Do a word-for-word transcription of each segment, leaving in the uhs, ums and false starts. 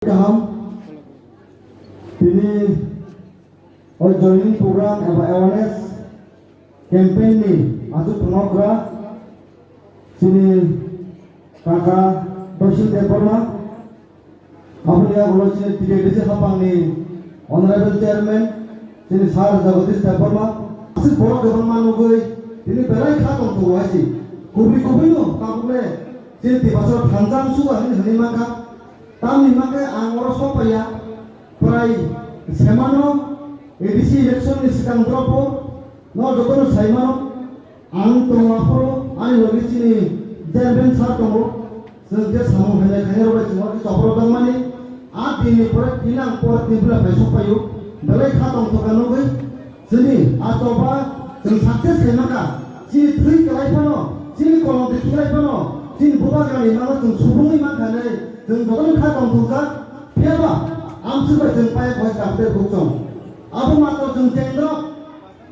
Kaham. Tini o joining program eba awareness campaign ni aswk phunukra chini kaka Doshil Debbarma. Aboni yagulo chini T T A D C hapangni Honorable Chairman, chini Sir Jagadish Debbarma, aswk borok kwbangma nugwi tini belai kha tongthogo hai se. Kubui kubui no tabukle chini Tiprasa thansa suga hwnwi hwnwi mankha. Tamni hwnba khe ang oro sok paiya, prai semano A D C election ni swkang dropo no jotono saimano. Ang tongo aphuru ani logi chini chairman sir tongo. Chwng je samung hamya khainai rok bai chwng oro khe chopro tongmani. A dinni pore tini ang pore tini buila phai sok paio. Belai kha tongthokha nugwi. Chini a choba chwng success khaimaka. Chini thwi kwlai phano, chini kolom de thwlai phano, chini bubagrani mano chwng subungwi mankha nai. Chwng jotono kha tongthokjak. Phiyaba amswk bai chwng paya khoi chapte bukchong. Abo matro chwng chengrok.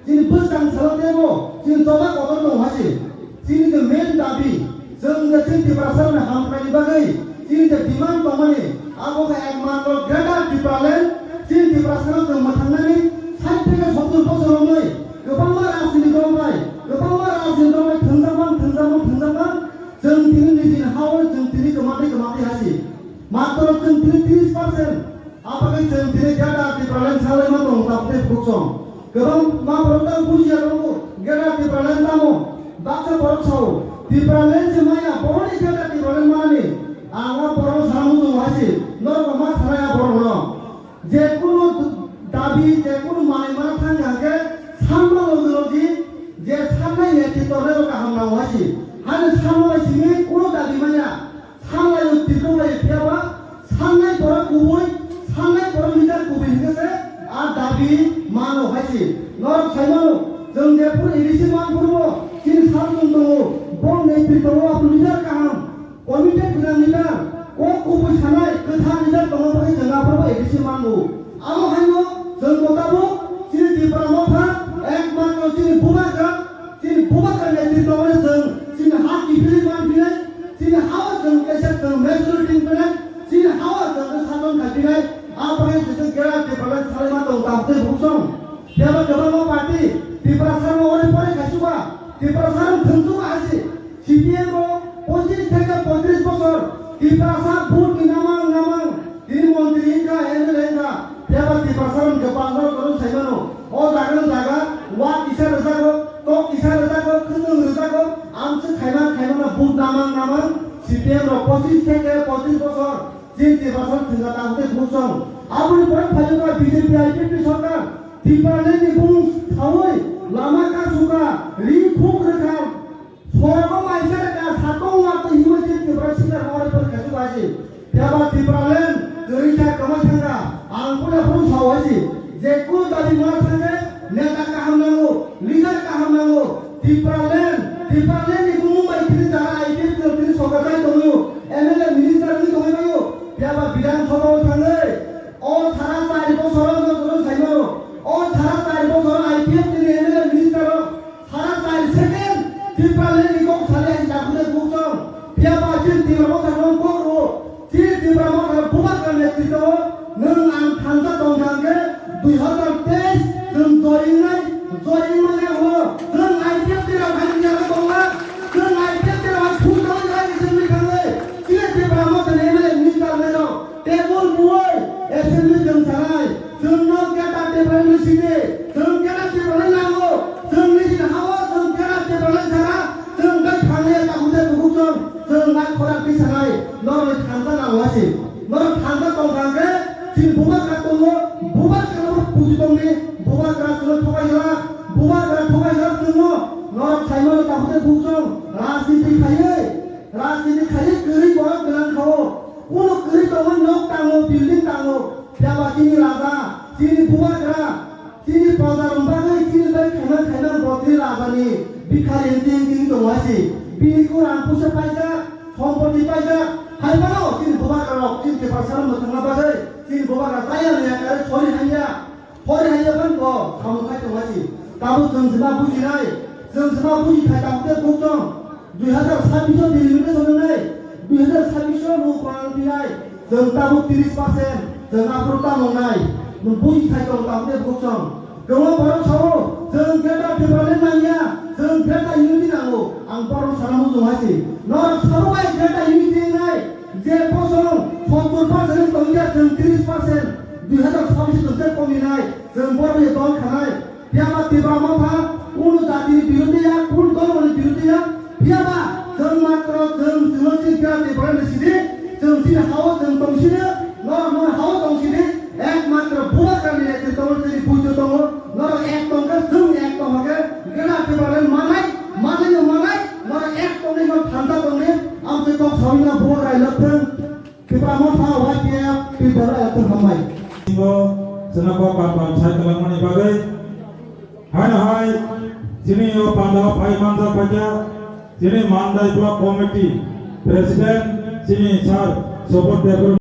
Chini bwskang salo tebo, chini choba kotor tong hasi. Chini je main dabi, chwng je chini Tiprasa ni hamkrai ni bagwi, chini je demand tongmani, abo khe ekmatro Greater Tipraland, chini Tiprasa no chwng mwthangnani sait theke sottur bosor romwi, kwbangma rajniti dol bai, kwbangma rajniti dol bai thwngjakman, thwngjakman, thwngjakman, chwng tini nijini hao chwng tini kwmatwi kwmatwi hasi. Matro chwng tini tris percent. Abagwi chwng tini Greater Tipraland salai ma tongo tabuk tei bukchong. Kwbang ma borok tang bujiya tongo Greater Tipraland tamo. Baksa borok sao Tipraland se maya boroni Greater Tipraland mani. Ang a borok sana muchungo hai se norok ma sanai a borok no. Je kunu dabi, je kunu manwi mana thang hangke sanma logi logi je sanai netrito rok kaham nango hai se. Hani sanma bai simi kunu dabi maya. Sanlaio tirwk lai phiyaba, sannai borok kubui, sannai borok leader kubui hwnkhe se a dabi mano hai se. Norok sai mano, chwng jephuru A D C manphuru bo chini sar chwng tongo, bo netrito o leader kaham, committed gwnang leader, kok kubui sanai kwthar leader tongma bagwi chwng aphuru bo A D C mango. Amo haino chwng bo tabuk chini Tipra motha ekmatro chini bubagra, chini bubagra netrito o chwng chini ha kiphilwi manphinai, chini ha o chwng kaisa chwng majority wngphinai, chini ha o chwng khe sason khaiphinai, a bagwi chwng Greater Tipraland salai ma tong tamo tei bukchong. Phiya ba kwbangma party Tiprasa no ore pore khaisuba, Tiprasa no thwngsuba asi. C P M o pochis theke poitris bosor Tiprasa vote ni namang namang tini montri wngkha, M L A wngkha, phiya ba Tiprasa rok hwnkhe panjaro kwrwng sai mano. O jaga no jaga wa kisa rwjago, tok kisa rwjago, khwnjwng rwjago, amswk khaimang khaimang no vote namang namang C P M rok pochis theke poitris bosor chini Tiprasa rok thwngkha tamo tei bukchong. Aboni pore phaiyokha B J P I P F ni sorkar, Tipraland ni bumung saui lama kasuka, ri khuk rwkha, Sorgo maisa rwkha, satong watwi hinwi chini Tipra sikar hwnwi phano kaisu bai si. Phiya ba Tipraland kwrwi kha, kwmai thangkha. Ang puila phano sao hai si. Je kunu dabi ma thangkhe neta kaham nango, leader kaham nango. Tipraland, Tipraland ni bumung bai tini jara I P F ni tini sorkar chai tongo, M L A minister wngwi tongwi mano. Phiya ba Bidhan Sabha o thangwi o sara chari bosoro no joto sai mano. O sara chari bosoro I P F ni M L A minister rok Sara chari second Tipraland ni kok sari hai dakhwlai bukchong. Phiya ba chini Tipra Motha no kok rwo. Chini Tipra Motha bubagra netrito o nwng ang thansa tong thang khe dui hazar teis chwng join nai, join manya hwno. Nwng I P F T rok hai ni yago tongma. Nwng I P F T rok hai phul tong lai ni simi thangwi. Chini Tipra Motha ni M L A minister nai rok table buoi assembly chwng sanai. Chwngno Greater Tipraland ni simi, chwng Greater Tipraland nango, chwng nijini ha-o chwng Greater Tipraland sana, chwng bai thangya tabuk de tabuk chwng, chwng nai khorang twi sanai, norok thansa nango asi, norok thansa tong thang khe, chini bubagra tongo, bubagra no puji tongdi, bubagra chwngno thokai glak, bubagra thokai glak chwngno, norok sai mano tabuk de tabuk chwng, rajniti khaiwi, rajniti khaiwi kwrwi borok gwnang kha-o, kuno kwrwi tongmani nok tango, building tango, phiya ba chini raja, chini bubagra, chini proja rok bagwi chini bai khaimang khaimang bo tini raja ni bikhari wngwi wngwi tongo hai se. Bini khorang puisa paijak, sompoti paijak, hai phano chini bubagra rok chini Tiprasa no mwthangna bagwi chini bubagra chaya naya kare sori hamya, sori hamya phano bo samung khai tongo hai se. Tabuk chwng se ma bujinai, chwng se ma buji khai tabuk de bukchong. Dui hazar sabbish o delimitation wngnai, dui hazar sabbish o ruk rang pinai, Chwng tabuk tris percent, chwng aphuru tamo wngnai, nwng buji thai tong tabuk de bukhuk song. Kwbangma borok sao, chwng Greater Tipraland nangya, chwng Greater Unity nango, ang borok sana mujung hai se. Norok sabo bai Greater Unity wngnai, je bosong sottor percent tongya, chwng tris percent, dui hazar chabbish chwng tei kominai, chwng borok bai tong khanai. Phiya ba Tipra Motha kunu jatini biruddhe ya, kunu dholni biruddhe ya. Phiya ba chwng matro chwng chwngno chini Greater Tipraland ni sidi, chwng chini hao chwng tong sidi, norok noni hao tong sidi, ekmatro Bubagrani netrito chini buitu tongo, norok ek tongkhe chwng ek tongkhe, Greater Tipraland manai, manai no manai, norok ek tongni no thansa tongni, amtwi kok sawina Bubagra ilok thwng. Tipra Motha Y P F Tipra Motha hambai. Bo chwngno kok kaham kaham sai kwlangmani bagwi. Haino hai chini o pandao phai manjak phaikha chini Mandai Block Committee President chini Sir Sobot Debbarma.